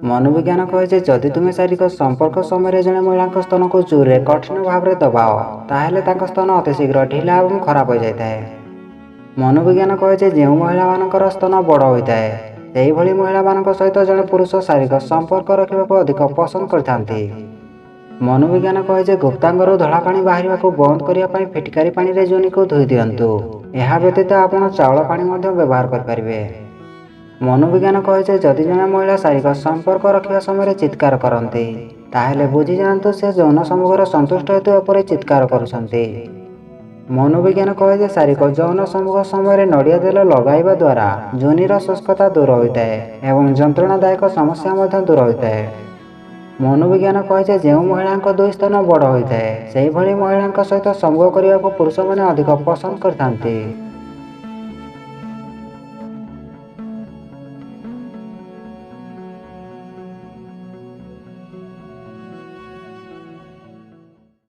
ମନୋବିଜ୍ଞାନ କହେ ଯେ ଯଦି ତୁମେ ଶାରୀରିକ ସମ୍ପର୍କ ସମୟରେ ଜଣେ ମହିଳାଙ୍କ ସ୍ତନକୁ ଜୋରରେ କଠିନ ଭାବରେ ଦବାଅ, ତାହେଲେ ତାଙ୍କ ସ୍ତନ ଅତି ଶୀଘ୍ର ଢିଲା ଏବଂ ଖରାପ ହୋଇଯାଇଥାଏ। ମନୋବିଜ୍ଞାନ କହେ ଯେ ଯେଉଁ ମହିଳାମାନଙ୍କର ସ୍ତନ ବଡ଼ ହୋଇଥାଏ, ସେହିଭଳି ମହିଳାମାନଙ୍କ ସହିତ ଜଣେ ପୁରୁଷ ଶାରୀରିକ ସମ୍ପର୍କ ରଖିବାକୁ ଅଧିକ ପସନ୍ଦ କରିଥାନ୍ତି। ମନୋବିଜ୍ଞାନ କହେ ଯେ ଗୁପ୍ତାଙ୍ଗରୁ ଧଳା ପାଣି ବାହାରିବାକୁ ବନ୍ଦ କରିବା ପାଇଁ ଫିଟକାରୀ ପାଣିରେ ଯୋନିକୁ ଧୋଇ ଦିଅନ୍ତୁ। ଏହା ବ୍ୟତୀତ ଆପଣ ଚାଉଳ ପାଣି ମଧ୍ୟ ବ୍ୟବହାର କରିପାରିବେ। ମନୋବିଜ୍ଞାନ କହେ ଯେ ଯଦି ଜଣେ ମହିଳା ଶାରୀରିକ ସମ୍ପର୍କ ରଖିବା ସମୟରେ ଚିତ୍କାର କରନ୍ତି, ତାହେଲେ ବୁଝିଯାଆନ୍ତୁ ସେ ଯୌନ ସମ୍ଭୋଗର ସନ୍ତୁଷ୍ଟ ହେତୁ ଏପରି ଚିତ୍କାର କରୁଛନ୍ତି। ମନୋବିଜ୍ଞାନ କହେ ଯେ ଶାରୀରିକ ଯୌନ ସମ୍ଭୋଗ ସମୟରେ ନଡ଼ିଆ ତେଲ ଲଗାଇବା ଦ୍ୱାରା ଯୋନିର ଶୁଷ୍କତା ଦୂର ହୋଇଥାଏ ଏବଂ ଯନ୍ତ୍ରଣାଦାୟକ ସମସ୍ୟା ମଧ୍ୟ ଦୂର ହୋଇଥାଏ। ମନୋବିଜ୍ଞାନ କହେ ଯେ ଯେଉଁ ମହିଳାଙ୍କ ଦୁଇ ସ୍ତନ ବଡ଼ ହୋଇଥାଏ, ସେହିଭଳି ମହିଳାଙ୍କ ସହିତ ସମ୍ଭୋଗ କରିବାକୁ ପୁରୁଷମାନେ ଅଧିକ ପସନ୍ଦ କରିଥାନ୍ତି।